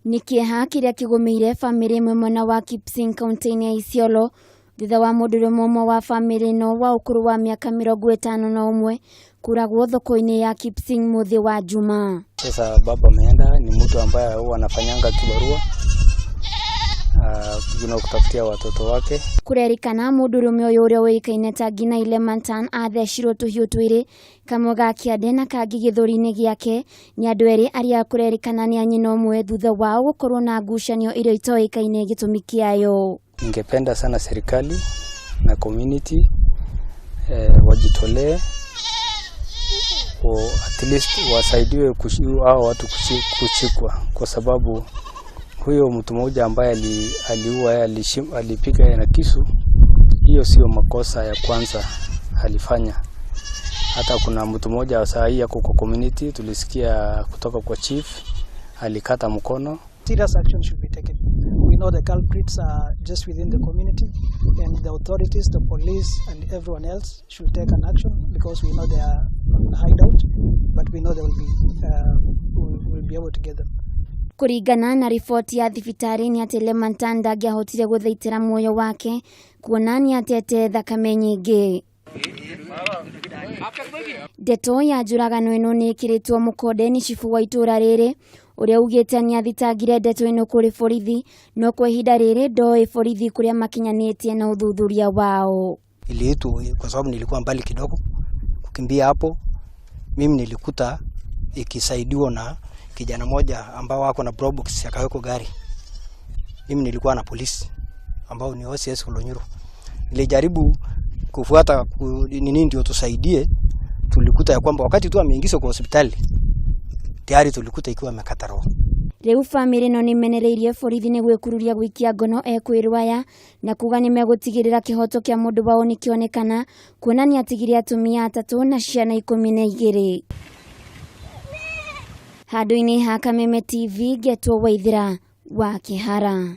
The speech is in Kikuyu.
Nĩ kĩeha kĩrĩa kĩgũmĩire bamĩrĩ ĩmwe mwena wa Kipsing kaunti-inĩ ya Isiolo thutha wa mũndũrũme ũmwe wa bamĩrĩ ĩno wa ũkũrũ wa mĩaka 51 kũragwo thoko-inĩ ya Kipsing mũthĩ wa Jumaa. Sasa baba ameenda, ni mtu ambaye huwa anafanyanga kibarua kutafutia watoto wake. Kũrerĩkana mũndũrũme ũyũ ũrĩa ũĩkaine ta Ngina Ilemantan athecirwo tũhiũ twĩrĩ, kamwe ga kĩande na kangĩ gĩthũri-inĩ gĩake nĩ andũ erĩ arĩa kũrerĩkana nĩ a nyina ũmwe thutha wao gũkorwo na ngucanio ĩrĩa itoĩkaine gĩtũmi kĩayo. Ningependa sana serikali na community wajitolee at least wasaidiwe hao watu kushikwa, kwa sababu huyo mtu mmoja ambaye aliua alipiga yeye na kisu, hiyo sio makosa ya kwanza alifanya. Hata kuna mtu mmoja saa hii ako kwa community, tulisikia kutoka kwa chief alikata mkono. Serious action should be taken. We know the culprits are just within the community, and the authorities, the police and everyone else should take an action, because we know they are on hideout, but we know they will be we'll be able to get them. Kũringana na riboti ya thibitarĩ nĩ atĩ Lemantan ndangĩahotire gũthaitĩra muoyo wake kuona nĩ atete thakame nyingĩ. Ndeto ya njũragano ĩno nĩ ĩkĩrĩtwo mũkonde nĩ cibũ wa itũũra rĩrĩ ũrĩa ugĩte nĩ athitangire ndeto ĩno kũrĩ borithi, no kwa ihinda rĩrĩ ndoĩ borithi kũrĩa makinyanĩtie na ũthuthuria wao. Iliitwa kwa sababu nilikuwa mbali kidogo kukimbia hapo, mimi nilikuta ikisaidiwa na kijana moja ambao wako na Probox akawekwa gari. Mimi nilikuwa na polisi ambao ni OCS Olonyiro. Nilijaribu kufuata nini ndio tusaidie, tulikuta ya kwamba wakati tu ameingizwa kwa hospitali tayari tulikuta ikiwa amekata roho. Rĩu bamĩrĩ ĩno nĩmenereirie borithi nĩ gwĩkururia gũikia ngono ekwĩrwo aya na kuga nĩmegũtigĩrĩra kĩhoto kĩa mũndũ wao nĩkĩonekana, kuona nĩatigire atumia atatũ na ciana 12. Handũ-inĩ ha Kameme TV, ngetwo Waithĩra wa Kĩhara.